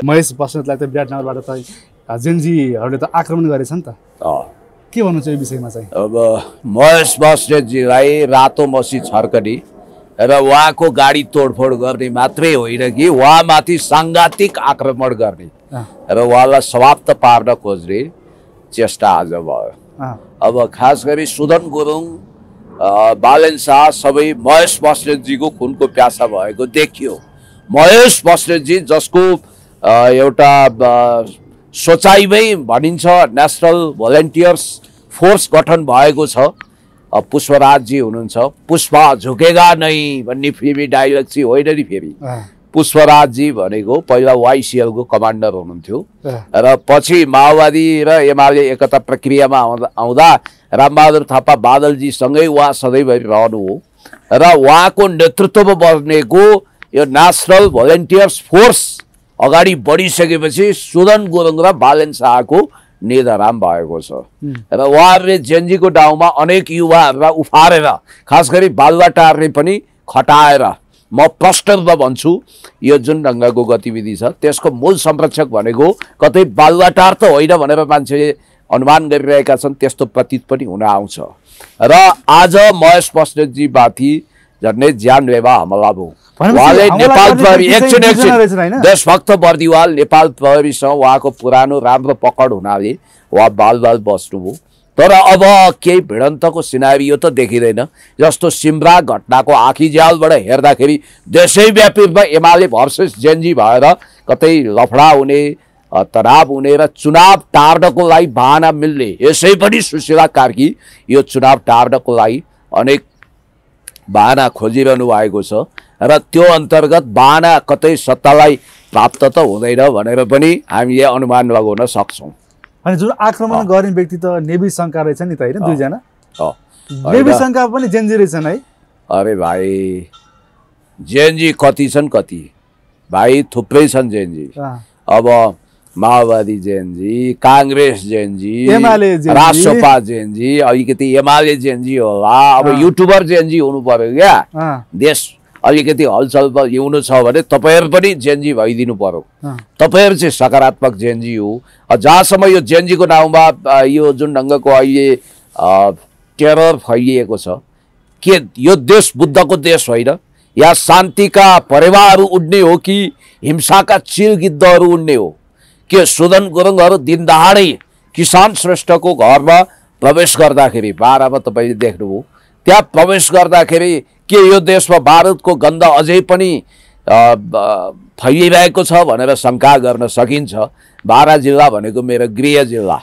महेश बस्नेतलाई त विराटनगरबाट त जेनजीहरूले त आक्रमण गरेछ नि त के भन्नु चाहिँ यो विषयमा चाहिँ अब महेश बस्नेतजीलाई रातो मसी छर्कने र उहाँको गाडी तोडफोड गर्ने मात्रै होइन कि उहाँमाथि साङ्घातिक आक्रमण गर्ने र उहाँलाई समाप्त पार्न खोज्ने चेष्टा आज भयो। अब खास गरी सुदन गुरुङ बालेन शाह सबै महेश बस्नेतजीको खुनको प्यासा भएको देखियो। महेश बस्नेतजी जसको एउटा सोचाइमै भनिन्छ नेसनल भोलिन्टियर्स फोर्स गठन भएको छ। पुष्पराजजी हुनुहुन्छ, पुष्पा झुकेगा नै भन्ने फिल्मी डाइलग चाहिँ होइन नि। फेरि पुष्पराजजी भनेको पहिला YCL को कमान्डर हुनुहुन्थ्यो र पछि माओवादी र एमाले एकता प्रक्रियामा आउँदा रामबहादुर थापा बादलजीसँगै उहाँ सधैँभरि रहनु हो र उहाँको नेतृत्वमा बनेको यो नेसनल भोलिन्टियर्स फोर्स अगाडि बढिसकेपछि सुदन गुरुङ र बालेन शाहको निधन भएको छ र उहाँहरूले जेनजीको डाउमा अनेक युवाहरूलाई उफारेर खास गरी बालुवाटारले पनि खटाएर म प्रष्ट रूपमा भन्छु यो जुन ढङ्गको गतिविधि छ त्यसको मूल संरक्षक भनेको कतै बालुवाटार त होइन भनेर मान्छेले अनुमान गरिरहेका छन्। त्यस्तो प्रतीत पनि हुन आउँछ र आज महेश बस्नेतजी माथि झन्डै जानलेवा हमला भयो। उहाँले नेपाल प्रहरी एकछिन देशभक्त बर्दिवाल नेपाल प्रहरीसँग उहाँको पुरानो राम्रो पकड हुनाले उहाँ बाल बस्नुभयो। तर अब केही भिडन्तको सिनारियो त देखिँदैन। जस्तो सिमरा घटनाको आँखीझ्यालबाट हेर्दाखेरि देशैव्यापी रूपमा एमाले भर्सेस जेनजी भएर कतै लफडा हुने तनाव हुने र चुनाव टार्नको लागि बहाना मिल्ने, यसै पनि सुशीला कार्की यो चुनाव टार्नको लागि अनेक बहाना खोजिरहनु भएको छ र त्यो अन्तर्गत बहाना कतै सत्तालाई प्राप्त त हुँदैन भनेर पनि हामीले अनुमान लगाउन सक्छौँ। अनि जुन आक्रमण गर्ने व्यक्ति त नेभी शङ्का रहेछ नि त होइन, दुईजना नेभी शङ्का पनि जेनजी रहेछन् है। अरे भाइ जेनजी कति छन्, कति भाइ थुप्रै छन् जेनजी। अब माओवादी Gen Z, Congress Gen Z, Rasopa Gen Z, अलिकति एमाले जेनजी होला। अब युट्युबर जेनजी हुनु पर्यो क्या, देश अलिकति हलचल ल्याउनु छ भने तपाईहरु पनि जेनजी भइदिनु पर्यो। तपाईहरु चाहिँ सकारात्मक जेनजी हो। जहाँसम्म यो जेनजीको नाउँमा यो जुन ढङ्गको अहिले टेरर फैलिएको छ के यो देश बुद्धको देश होइन? या शान्तिका परेवाहरू उड्ने हो कि हिंसाका चिलगिद्धहरू उड्ने हो? के सुदन गुरुङहरू दिनदहाडै किसान श्रेष्ठको घरमा प्रवेश गर्दाखेरि बारामा तपाईले देख्नुभयो, त्यहाँ प्रवेश गर्दाखेरि के यो देशमा बारुदको गन्ध अझै पनि फैलिरहेको छ भनेर शङ्का गर्न सकिन्छ। बारा जिल्ला भनेको मेरो गृह जिल्ला,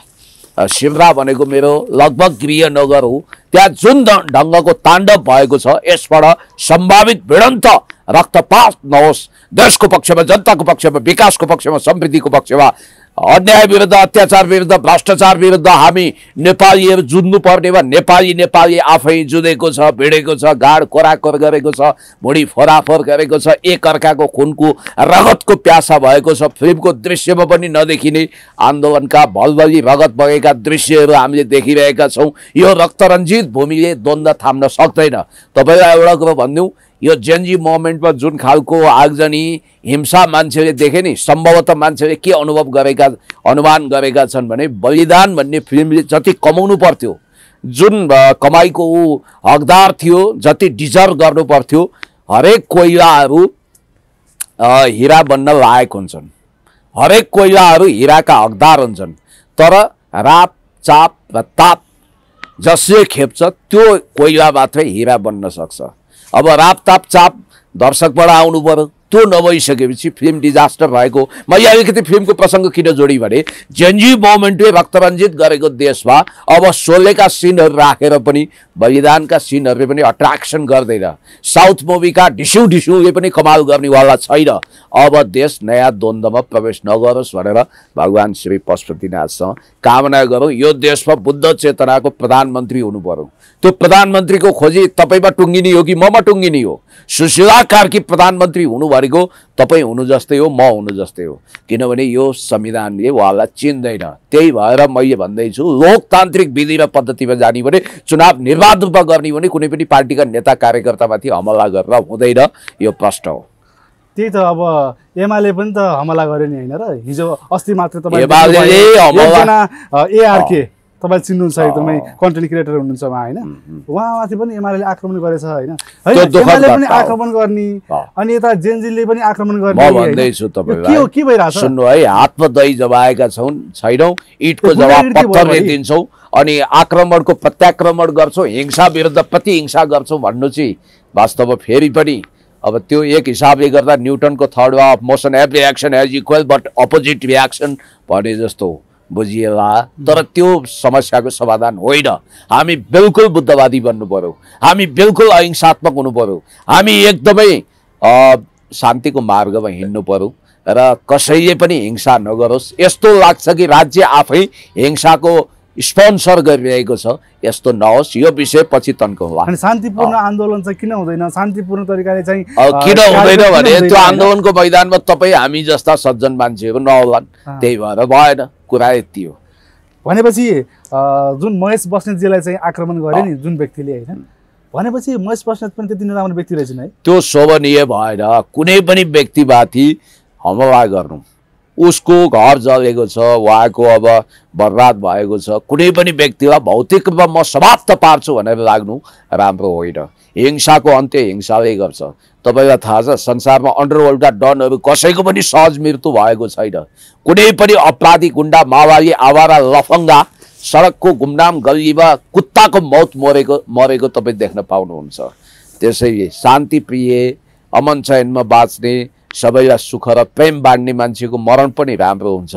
सिमरा भनेको मेरो लगभग गृह नगर हो। त्यहाँ जुन ढङ्गको ताण्डव भएको छ यसबाट सम्भावित भिडन्त रक्तपात नहोस्, देशको पक्षमा, जनताको पक्षमा, विकासको पक्षमा, समृद्धिको पक्षमा, अन्याय विरुद्ध, अत्याचार विरुद्ध, भ्रष्टाचार विरुद्ध हामी नेपालीहरू जुझ्नु पर्नेमा नेपाली आफै जुधेको छ, भिडेको छ, गाड कोराकोर गरेको छ, भुँडी फोराफोर गरेको छ, एक अर्काको खुनको रगतको प्यासा भएको छ। फिल्मको दृश्यमा पनि नदेखिने आन्दोलनका भलभली रगत बगेका दृश्यहरू हामीले देखिरहेका छौँ। यो रक्तरञ्जित भूमिले द्वन्द्व थाम्न सक्दैन। तपाईँलाई एउटा कुरो भनिदिउँ, यो जेनजी मोमेन्टमा जुन खालको आगजनी हिंसा मान्छेले देखे नि, सम्भवतः मान्छेले के अनुमान गरेका छन् भने बलिदान भन्ने फिल्मले जति कमाउनु पर्थ्यो, जुन कमाईको ऊ हकदार थियो, जति डिजर्भ गर्नु पर्थ्यो, हरेक कोइलाहरू हिरा बन्न लायक हुन्छन्, हरेक कोइलाहरू हिराका हकदार हुन्छन्। तर राप चाप र ताप जसले खेप्छ त्यो कोइला मात्रै हिरा बन्न सक्छ। अब रापताप चाप दर्शकबाट आउनु पर्यो, त्यो नभइसकेपछि फिल्म डिजास्टर भएको। मैले अलिकति फिल्मको प्रसङ्ग किन जोडी भने जेनजी मोमेन्टले रक्तरञ्जित गरेको देशमा अब शोलेका सिनहरू राखेर पनि बलिदानका सिनहरूले पनि अट्र्याक्सन गर्दैन। साउथ मुभीका ढिस्युले पनि कमाल गर्नेवाला छैन। अब देश नयाँ द्वन्द्वमा प्रवेश नगरोस् भनेर भगवान श्री पशुपतिनाथसँग कामना गरौँ। यो देशमा बुद्ध चेतनाको प्रधानमन्त्री हुनु पर्यो। त्यो प्रधानमन्त्रीको खोजी तपाईँमा टुङ्गिने हो कि ममा टुङ्गिने हो? सुशीला कार्की प्रधानमन्त्री हुनु भनेको तपाईँ हुनु जस्तै हो, म हुनु जस्तै हो, किनभने यो संविधानले उहाँलाई चिन्दैन। त्यही भएर मैले भन्दैछु लोकतान्त्रिक विधि र पद्धतिमा जाने भने चुनाव निर्वाध रूपमा गर्ने भने कुनै पनि पार्टीका नेता कार्यकर्तामाथि हमला गरेर हुँदैन, यो प्रश्न हो। त्यही त अब एमाले पनि त हमला गरे नि हैन र, हिजो अस्ति मात्र तपाईँ एआरके तपाईँ चिन्नुहुन्छ एकदमै कन्टेन्ट क्रिएटर हुनुहुन्छ उहाँ हैन, उहाँमाथि पनि एमाले आक्रमण गरेछ हैन, एमाले पनि आक्रमण गर्ने अनि यता जेनजीले पनि आक्रमण गर्ने। म भन्दैछु तपाईलाई के भइराछ सुन्नु है, हातमा दही जमाएका छैनौँ, इटको जवाब पत्थरले दिन्छौँ अनि आक्रमणको प्रत्याक्रमण गर्छौँ, हिंसा विरुद्ध प्रतिहिंसा गर्छौँ भन्नु चाहिँ वास्तवमा फेरि पनि अब त्यो एक हिसाबले गर्दा न्युटनको third law of motion every action has equal but opposite reaction भने जस्तो बुझिएला। तर त्यो समस्याको समाधान होइन। हामी बिल्कुल बुद्धवादी बन्नु पर्यो, हामी बिल्कुल अहिंसात्मक हुनु पर्यो, हामी एकदमै शान्तिको मार्गमा हिँड्नु पर्यो र कसैले पनि हिंसा नगरोस्। यस्तो लाग्छ कि राज्य आफै हिंसाको स्पोन्सर गरिरहेको छ, यस्तो नहोस्। यो विषय पछि तन्काउँला। अनि शान्तिपूर्ण आन्दोलन चाहिँ किन हुँदैन? शान्तिपूर्ण तरिकाले चाहिँ किन हुँदैन भने त्यो आन्दोलनको मैदानमा तपाईँ हामी जस्ता सज्जन मान्छेहरू नहोलान्, त्यही भएर भएन। कुरा यति हो। भनेपछि जुन महेश बस्नेतजीलाई चाहिँ आक्रमण गरे नि जुन व्यक्तिले हैन, भनेपछि महेश बस्नेत पनि त्यति नराम्रो व्यक्ति रहेछन् है? त्यो शोभनीय भएन कुनै पनि व्यक्तिमाथि हमला गर्नु। उसको घर जलेको छ, उहाँको अब बर्बाद भएको छ, कुनै पनि व्यक्तिलाई भौतिक रूपमा म समाप्त पार्छु भनेर लाग्नु राम्रो होइन। हिंसाको अन्त्य हिंसाले गर्छ। तपाईँलाई थाहा छ संसारमा अन्डरवर्ल्डका डनहरू कसैको पनि सहज मृत्यु भएको छैन। कुनै पनि अपराधी, गुण्डा, माओवादी, आवारा, लफङ्गा सडकको गुमनाम गल्लीमा कुत्ताको मौत मरेको तपाईँ देख्न पाउनुहुन्छ। त्यसैले शान्तिप्रिय अमन चयनमा बाँच्ने, सबैलाई सुख र प्रेम बाँड्ने मान्छेको मरण पनि राम्रो हुन्छ।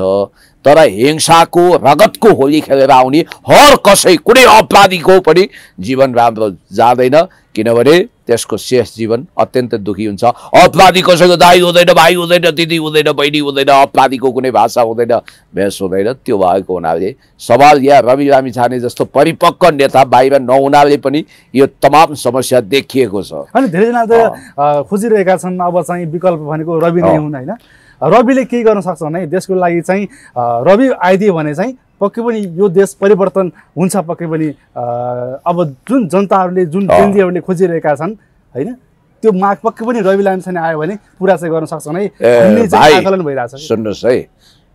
तर हिंसाको रगतको होली खेलेर आउने हर कसै कुनै अपराधीको पनि जीवन राम्रो जाँदैन, किनभने त्यसको शेष जीवन अत्यन्त दुखी हुन्छ। अपराधी कसैको दाइ हुँदैन, भाइ हुँदैन, दिदी हुँदैन, बहिनी हुँदैन, अपराधीको कुनै भाषा हुँदैन, भेष हुँदैन। त्यो भएको हुनाले सवाल यहाँ रवि लामिछाने जस्तो परिपक्व नेता बाहिर नहुनाले पनि यो तमाम समस्या देखिएको छ। अनि धेरैजना त खोजिरहेका छन् अब चाहिँ विकल्प भनेको रवि नै हुन् हैन। रविले के गर्न सक्छ भने देशको लागि चाहिँ रवि आइदियो भने चाहिँ पक्कै पनि यो देश परिवर्तन हुन्छ। पक्कै पनि अब जुन जनताहरूले, जुन जेनजीहरूले खोजिरहेका छन् हैन, त्यो माग पक्कै पनि रवि लामिछाने आयो भने पुरा चाहिँ गर्न सक्छन् है भन्ने चाहिँ आकलन भइरहेछ। सुन्नुहोस् है,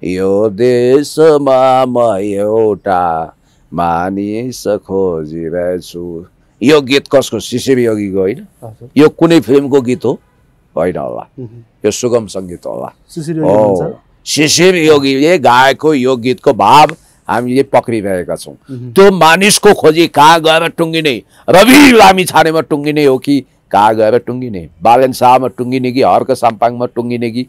यो देशमा म एउटा मानिस खोजिरहेछु, यो गीत कसको? शिशिर योगीको होइन? यो कुनै फिल्मको गीत हो? होइन होला, यो सुगम सङ्गीत होला। शिशिर योगीले गाएको यो गीतको भाव हामीले पक्रिरहेका छौँ। त्यो मानिसको खोजी कहाँ गएर टुङ्गिने? रवि लामिछानेमा टुङ्गिने हो कि कहाँ गएर टुङ्गिने? बालेन शाहमा टुङ्गिने कि हर्क साम्पाङमा टुङ्गिने कि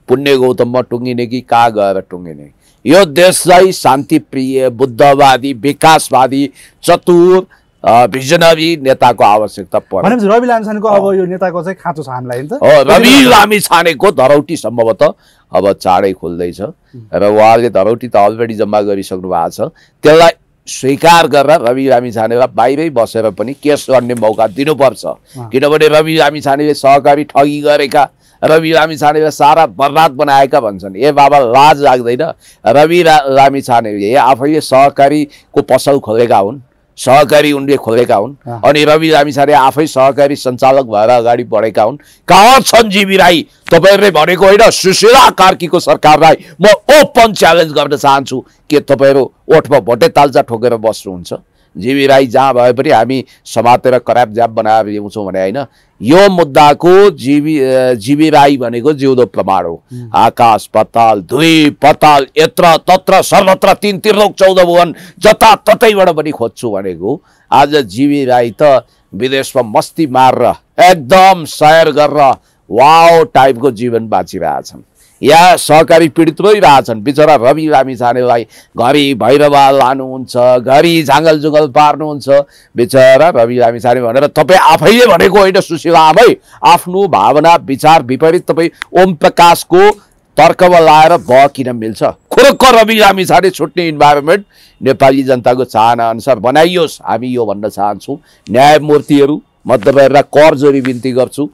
पुण्य गौतममा टुङ्गिने कि कहाँ गएर टुङ्गिने? यो देशलाई शान्तिप्रिय, बुद्धवादी, विकासवादी, चतुर, भिजनरी नेताको आवश्यकता पर्छ। भनेपछि रवि लामिछानेको अब यो नेताको चाहिँ खाँचो छ हामीलाई नि त। रवि लामिछानेको धरौटी सम्भवतः अब चाँडै खुल्दैछ र उहाँले धरौटी त अलरेडी जम्मा गरिसक्नु भएको छ। त्यसलाई स्वीकार गरेर रवि लामिछानेलाई बाहिरै बसेर पनि केस गर्ने मौका दिनुपर्छ, किनभने रवि लामिछानेले सहकारी ठगी गरेका, रवि लामिछानेले सारा बर्बाद बनाएका भन्छन्। ए बाबा लाज लाग्दैन? रवि लामिछानेले आफैले सहकारीको पसल खोलेका हुन्, सहकारी उनले खोलेका हुन्, अनि रवि लामिछाने आफै सहकारी सञ्चालक भएर अगाडि बढेका हुन्। कहाँ छन् जीवी राई? तपाईँहरूले भनेको होइन, सुशीला कार्कीको सरकारलाई म ओपन च्यालेन्ज गर्न चाहन्छु के तपाईँहरू ओठमा भोटे ताल्चा ठोकेर बस्नुहुन्छ? जीवी राई जहाँ भए पनि हामी समातेर कराप ज्याप बनाएर ल्याउँछौँ भने होइन। यो मुद्दाको जीवी राई भनेको जिउँदो प्रमाण हो। आकाश पताल, दुई पताल, यत्र तत्र सर्वत्र, तीन त्रिलोक चौध भुवन, जताततैबाट पनि खोज्छु भनेको। आज जीवी राई त विदेशमा मस्ती मारेर एकदम सयर गरेर वाओ टाइपको जीवन बाँचिरहेछन्। या सहकारी पीडित रहिरहेछन्। बिचरा रवि लामिछानेलाई घरि भैरवा लानुहुन्छ, घरि झाँगल जुगल पार्नुहुन्छ। बिचरा रवि लामिछाने भनेर तपाईँ आफैले भनेको होइन सुशीला आमै, आफ्नो भावना विचार विपरीत तपाईँ ओम प्रकाशको तर्कमा लाएर भ किन मिल्छ? खुरुक्क रवि लामिछाने छुट्ने इन्भाइरोमेन्ट नेपाली जनताको चाहना अनुसार बनाइयोस्, हामी यो भन्न चाहन्छौँ। न्यायमूर्तिहरू म तपाईँहरूलाई करजोरी बिन्ती गर्छु,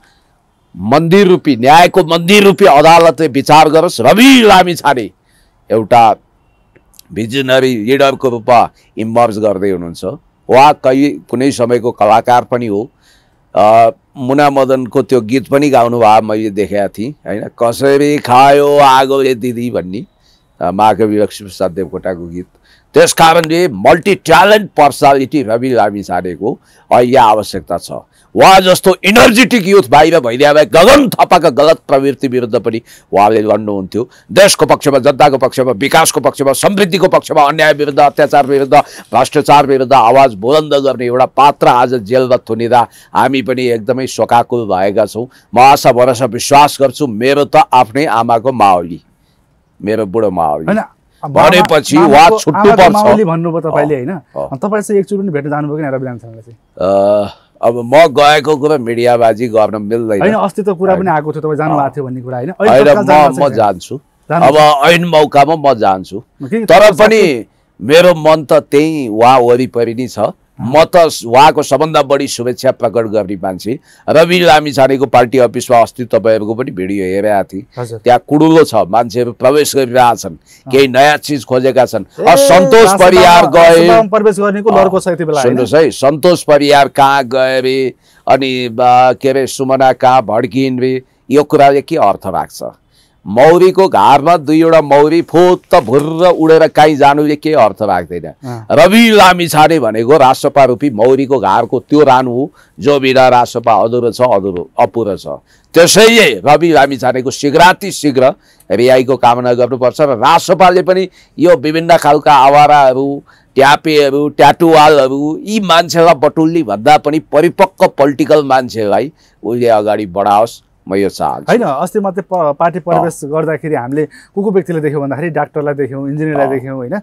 मन्दिर रूपी न्यायको मन्दिर रूपी अदालतले विचार गरोस्। रवि लामिछाने एउटा भिजनरी लिडरको रूपमा इमर्ज गर्दै हुनुहुन्छ। उहाँ कुनै समयको कलाकार पनि हो। मुना मदनको त्यो गीत पनि गाउनु भयो, मैले देखेको थिएँ होइन, कसरी खायो आगोले दिदी भन्ने महाकवि लक्ष्मीप्रसाद देवकोटाको गीत। त्यस कारणले मल्टी ट्यालेन्ट पर्सनालिटी रवि लामिछानेको अहिले आवश्यकता छ। उहाँ जस्तो इनर्जेटिक युथ बाहिर भइदिए भए गगन थापाका गलत प्रवृत्ति विरुद्ध पनि उहाँले लड्नुहुन्थ्यो। देशको पक्षमा, जनताको पक्षमा, विकासको पक्षमा, समृद्धिको पक्षमा, अन्याय विरुद्ध, अत्याचार विरुद्ध, भ्रष्टाचार विरुद्ध आवाज बुलन्द गर्ने एउटा पात्र आज जेलमा थुनिँदा हामी पनि एकदमै शोकाकुल भएका छौँ। म आशा भरोसा विश्वास गर्छु मेरो त आफ्नै आमाको माओली, मेरो बुढो माओली भनेपछि उहाँ छुट्नु पर्छ भन्नुभयो तपाईँले होइन। तपाईँ चाहिँ एकचोटि पनि भेट्न जानुभयो कि रवि लामिछानेलाई चाहिँ? अब म गएको कुरा मिडियाबाजी गर्न मिल्दैन होइन। अस्ति त कुरा पनि आएको थियो तपाईँ जानुभएको थियो भन्ने कुरा होइन। म जान्छु, अब ऐन मौकामा म जान्छु, तर पनि मेरो मन त त्यही उहाँ वरिपरि नै छ। म त उहाँको सबभन्दा बढी शुभेच्छा प्रकट गर्ने मान्छे। रवि लामिछानेको पार्टी अफिसमा अस्ति तपाईँहरूको पनि भिडियो हेरेका थिएँ, त्यहाँ कुडुलो छ, मान्छेहरू प्रवेश गरिरहेछन्, केही नयाँ चिज खोजेका छन्। सन्तोष परियार गए, सुन्नुहोस् है, सन्तोष परियार कहाँ गए रे, अनि के अरे सुमना कहाँ भड्किन् रे, यो कुराले के अर्थ राख्छ? मौरीको घारमा दुईवटा मौरी फुत्त भुर्र उडेर काहीँ जानुले के अर्थ राख्दैन। रवि लामिछाने भनेको राष्ट्रपा रूपी मौरीको घारको त्यो रानु हो जो बिना राष्ट्रपा अधुरो छ, अपुरो छ। त्यसैले रवि लामिछानेको शीघ्रातिशीघ्र रिहाईको कामना गर्नुपर्छ र राष्ट्रपाले पनि यो विभिन्न खालका आवाराहरू, ट्यापेहरू, ट्याटुवालहरू, यी मान्छेलाई बटुल्ने भन्दा पनि परिपक्व पोलिटिकल मान्छेलाई उसले अगाडि बढाओस्, म यो चाहन्छु। होइन, अस्ति मात्रै पार्टी प्रवेश गर्दाखेरि हामीले को व्यक्तिलाई देख्यौँ भन्दाखेरि डाक्टरलाई देख्यौँ, इन्जिनियरलाई देख्यौँ होइन,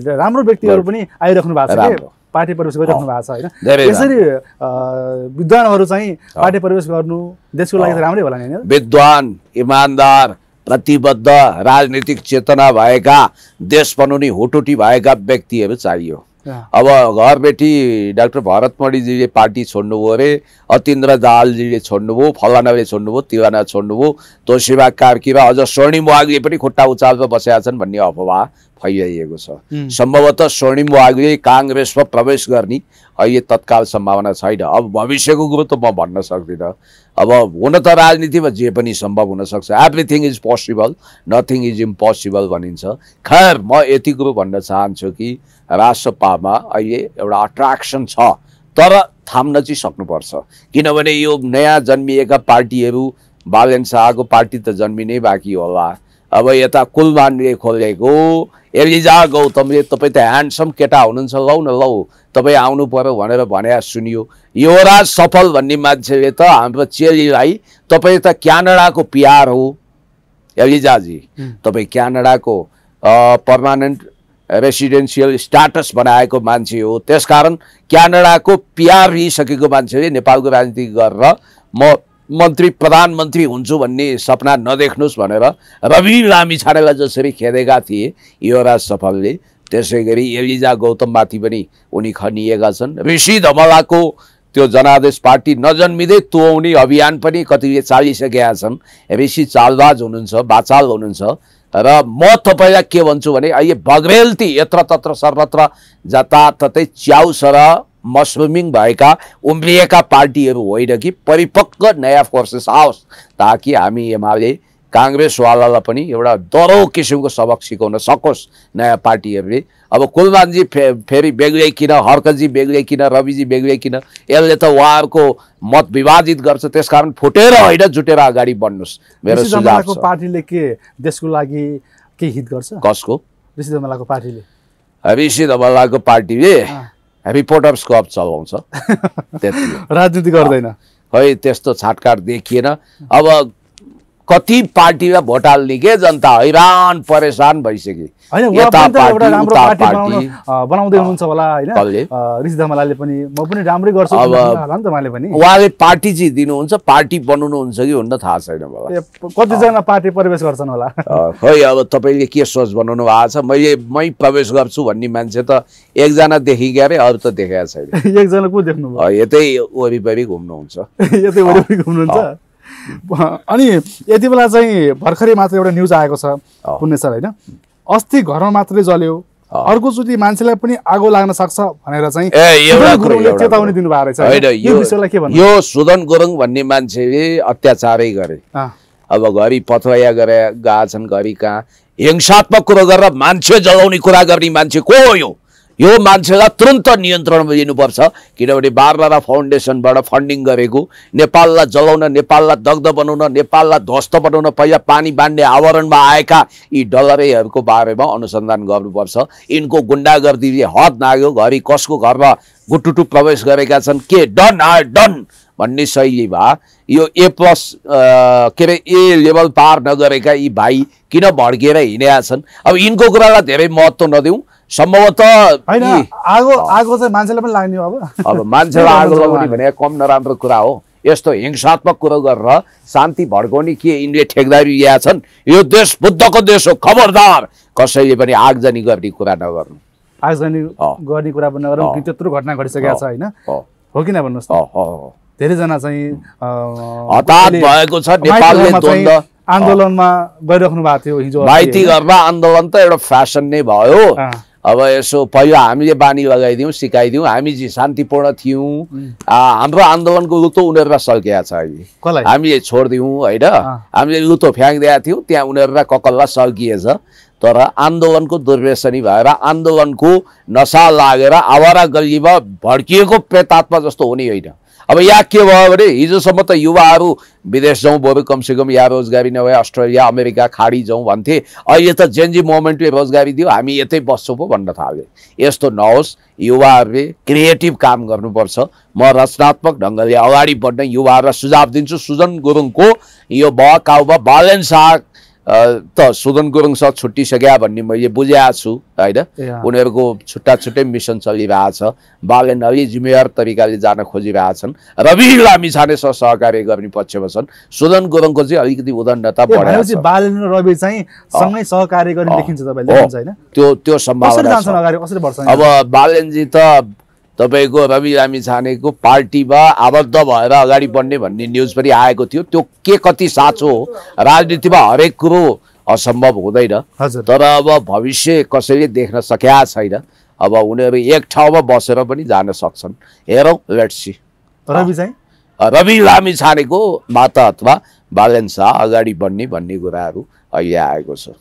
राम्रो व्यक्तिहरू पनि आइराख्नु भएको छ, पार्टी प्रवेश गरिराख्नु भएको छ होइन। यसरी विद्वानहरू चाहिँ पार्टी प्रवेश गर्नु देशको लागि राम्रै होला नि? विद्वान, इमान्दार, प्रतिबद्ध, राजनीतिक चेतना भएका, देश बनाउने हुटुटी भएका व्यक्तिहरू चाहियो। अब घरबेटी डाक्टर भरत मणिजीले पार्टी छोड्नुभयो अरे, अतीन्द्र दाहालजीले छोड्नुभयो, फलानाले छोड्नुभयो, तिवाना छोड्नुभयो, तोशिबा कार्की र अझ स्वर्णिम वाग्ले पनि खुट्टा उचाल्न बसेका छन् भन्ने अफवाह फैलिएको छ। सम्भवतः स्वर्णिम वाग्ले काङ्ग्रेसमा प्रवेश गर्ने अहिले तत्काल सम्भावना छैन। अब भविष्यको कुरो त म भन्न सक्दिनँ। अब हुन त राजनीतिमा जे पनि सम्भव हुनसक्छ, everything is possible, nothing is impossible भनिन्छ। खैर, म यति कुरो भन्न चाहन्छु कि राष्ट्रपामा अहिले एउटा अट्र्याक्सन छ, तर थाम्न चाहिँ सक्नुपर्छ, किनभने यो नयाँ जन्मिएका पार्टीहरू, बालेन शाहको पार्टी त जन्मिनै बाँकी होला। अब यता कुलमानले खोलेको एलिजा गौतमले, तपाईँ त ह्यान्डसम केटा हुनुहुन्छ, लौ न लौ तपाईँ आउनु पर्यो भनेर भने सुनियो। युवराज सफल भन्ने मान्छेले त हाम्रो चेलीलाई, तपाईँ त क्यानाडाको पिआर हो एलिजाजी, तपाईँ क्यानाडाको पर्मानेन्ट रेसिडेन्सियल स्ट्याटस बनाएको मान्छे हो, त्यसकारण क्यानाडाको पिआर लिइसकेको मान्छेले नेपालको राजनीति गरेर म मन्त्री प्रधानमन्त्री हुन्छु भन्ने सपना नदेख्नुहोस् भनेर रवि लामिछानेलाई जसरी खेदेका थिए युवराज सफलले, त्यसै गरी एलिजा गौतममाथि पनि उनी खनिएका छन्। ऋषि धमलाको त्यो जनादेश पार्टी नजन्मिँदै तुहाउने अभियान पनि कतिले चालिसकेका छन्। ऋषि चालबाज हुनुहुन्छ, बाचाल हुनुहुन्छ। र म तपाईँलाई के भन्छु भने अहिले बग्रेलती यत्र तत्र सर्वत्र जताततै च्याउसर मसरुमिङ भएका उम्रिएका पार्टीहरू होइन कि परिपक्व नयाँ फोर्सेस आओस्, ताकि हामी एमाले काङ्ग्रेसवालालाई पनि एउटा दह्रो किसिमको सबक सिकाउन सकोस् नयाँ पार्टीहरूले। अब कुलमानजी फेरि बेग्लै किन, हर्कजी बेग्लै किन, रविजी बेग्लै किन, यसले त उहाँहरूको मत विभाजित गर्छ। त्यसकारण फुटेर होइन जुटेर अगाडि बढ्नुहोस्, मेरो सुझाव छ। पार्टीले के देशको लागि के हित गर्छ? कसको? ऋषि धमलाको पार्टीले। ऋषि धमलाको पार्टीले रिपोर्टर्स क्लब चलाउँछ, राजनीति गर्दैन। खै त्यस्तो छाटकाट देखिएन। अब कति पार्टीलाई भोट हाल्ने के जनता हैरान परेशान भइसक्यो। बनाउँदै हुनुहुन्छ होला होइन ऋषि धमलाले पनि, म पनि राम्रै गर्छु उहाँले पार्टी चाहिँ दिनुहुन्छ, पार्टी बनाउनुहुन्छ कि हुन्न थाहा छैन मलाई। कतिजना पार्टी प्रवेश गर्छन् होला खै। अब तपाईँले के सोच बनाउनु भएको छ? मै प्रवेश गर्छु भन्ने मान्छे त एकजना देखिगयो अरे, अरू त देखेको छैन। एकजना को देख्नुभयो? यतै वरिपरि घुम्नुहुन्छ। यतै वरिपरि घुम्नुहुन्छ। अनि यति बेला चाहिँ भर्खरै मात्र एउटा न्युज आएको छ पुण्य सर होइन, अस्ति घरमा मात्रै जल्यो, अर्कोचोटि मान्छेलाई पनि आगो लाग्न सक्छ भनेर चाहिँ चेतावनी दिनुभएको रहेछ। यो विषयलाई के भन्नु? यो सुदन गुरुङ भन्ने मान्छेले अत्याचारै गरे, अब घरि पथवाया गरे गएका छन्, घरि कहाँ हिंसात्मक कुरो गरेर मान्छे जलाउने कुरा गर्ने मान्छे को हो? यो मान्छेलाई तुरन्त नियन्त्रणमा लिनुपर्छ, किनभने बारबारा फाउन्डेसनबाट फन्डिङ गरेको, नेपाललाई जलाउन, नेपाललाई दग्ध बनाउन, नेपाललाई ध्वस्त बनाउन पहिला पानी बाँड्ने आवरणमा आएका यी डलरैहरूको बारेमा अनुसन्धान गर्नुपर्छ। यिनको गुन्डागर्दीले हद नाग्यो, घरि कसको घरमा गुटुटु प्रवेश गरेका छन्, के डन आर डन भन्ने शैलीमा यो A+ के अरे A लेभल पार नगरेका यी भाइ किन भड्किएर हिँडेका छन्? अब यिनको कुरालाई धेरै महत्त्व नदिउँ, सम्भवतः आगो चाहिँ मान्छेलाई पनि लाग्ने अब मान्छेलाई आगो लगाउने भने कम नराम्रो कुरा हो। यस्तो हिंसात्मक कुरो गरेर शान्ति भड्काउने के यिनले ठेकदारी लिएका छन्? यो देश बुद्धको देश हो, खबरदार कसैले पनि आगजनी गर्ने कुरा नगर्नु, आगजनी गर्ने कुरा पनि नगरौँ। त्यत्रो घटना घटिसकेको छ होइन, हो कि न भन्नुहोस् त? धेरैजना चाहिँ हताहत भएको छ। नेपालले द्वन्द्व आन्दोलनमा गइराख्नु भएको थियो हिजो, माइती घरमा आन्दोलन त एउटा फ्यासन नै भयो। अब यसो पहिला हामीले बानी लगाइदिउँ, सिकाइदिउँ, हामी चाहिँ शान्तिपूर्ण थियौँ, हाम्रो आन्दोलनको लुतो उनीहरूलाई सल्किया छ अहिले, हामीले छोडिदिउँ होइन, हामीले लुतो फ्याँकिदिएका थियौँ, त्यहाँ उनीहरूलाई ककल्ला सल्किएछ। तर आन्दोलनको दुर्व्यसनी भएर, आन्दोलनको नशा लागेर आवारा गल्लीमा भड्किएको प्रेतात्मा जस्तो हुने होइन। अब यहाँ के भयो भने हिजोसम्म त युवाहरू विदेश जाउँ, बरु कमसेकम यहाँ रोजगारी नभए अस्ट्रेलिया अमेरिका खाडी जाउँ भन्थे, अहिले त जेनजी मोमेन्टले रोजगारी दियो, हामी यतै बस्छौँ पो भन्न थाल्यो। यस्तो नहोस्, युवाहरूले क्रिएटिभ काम गर्नुपर्छ। म रचनात्मक ढङ्गले अगाडि बढ्न युवाहरूलाई सुझाव दिन्छु। सुदन गुरुङको यो बहकाउमा बालेन शाह त सुदन गुरुङसँग छुट्टिसक्या भन्ने मैले बुझेको छु होइन, उनीहरूको छुट्टा छुट्टै मिसन चलिरहेको छ। बालेन अलि जिम्मेवार तरिकाले जान खोजिरहेछन्, रवि लामिछानेसँग सहकार्य गर्ने पक्षमा छन्। सुदन गुरुङको चाहिँ अलिकति उदण्डता बढेको छ। बालेन र रवि चाहिँ सँगै सहकार्य गर्ने देखिन्छ तपाईले हैन? त्यो सम्भावना छ। अब बालेनजी त तपाईको रवि लामिछानेको पार्टीमा आबद्ध भएर अगाडि बढ्ने भन्ने न्युज पनि आएको थियो। त्यो के कति साँचो हो? राजनीतिमा हरेक कुरो असम्भव हुँदैन, तर अब भविष्य कसैले देख्न सकेका छैन। अब उनीहरू एक ठाउँमा बसेर पनि जान सक्छन्, हेरौँ, लेट्स सी। रवि लामिछानेको माता अथवा बालेन शाह अगाडि बढ्ने भन्ने कुराहरू अहिले आएको छ।